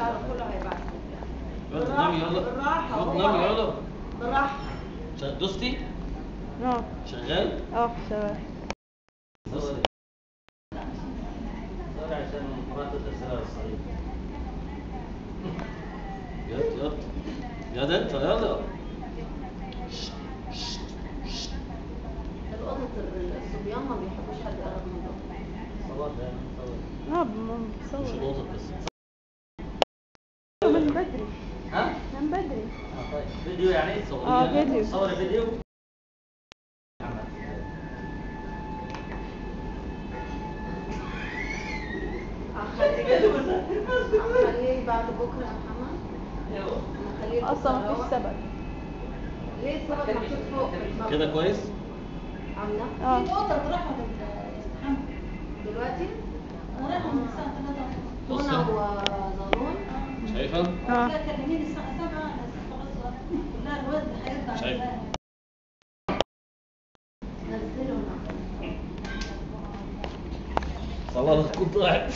الشهر كله هيبعت. يلا نامي يلا. بالراحة. يلا نامي يلا. بالراحة. دوستي؟ اه شغال؟ اه شغال. صوري صوري عشان مراته ترسلها للصعيد. يلا يلا يلا انت يلا. القطط الصبيان ما بيحبوش حد يقرب منهم. صور ده صور. اه مش بصور القطط بس. من بدري. ها؟ من بدري. طيب فيديو يعني صوري. اه فيديو. صوري فيديو. هخليه بعد بكره يا محمد. ايوه. هخليه اصلا مفيش سبب. ليه السبب محطوط فوق؟ كده كويس؟ عامله؟ اه في قطط راحوا يستحموا دلوقتي؟ انا رايحة من الساعة 3 تونة وزغلول. شايفه؟ اه لا كلميني الساعة 7 انا خلاص كلها الواد هيرجع. شايف؟ نزلوا. خلاص كنت قاعد.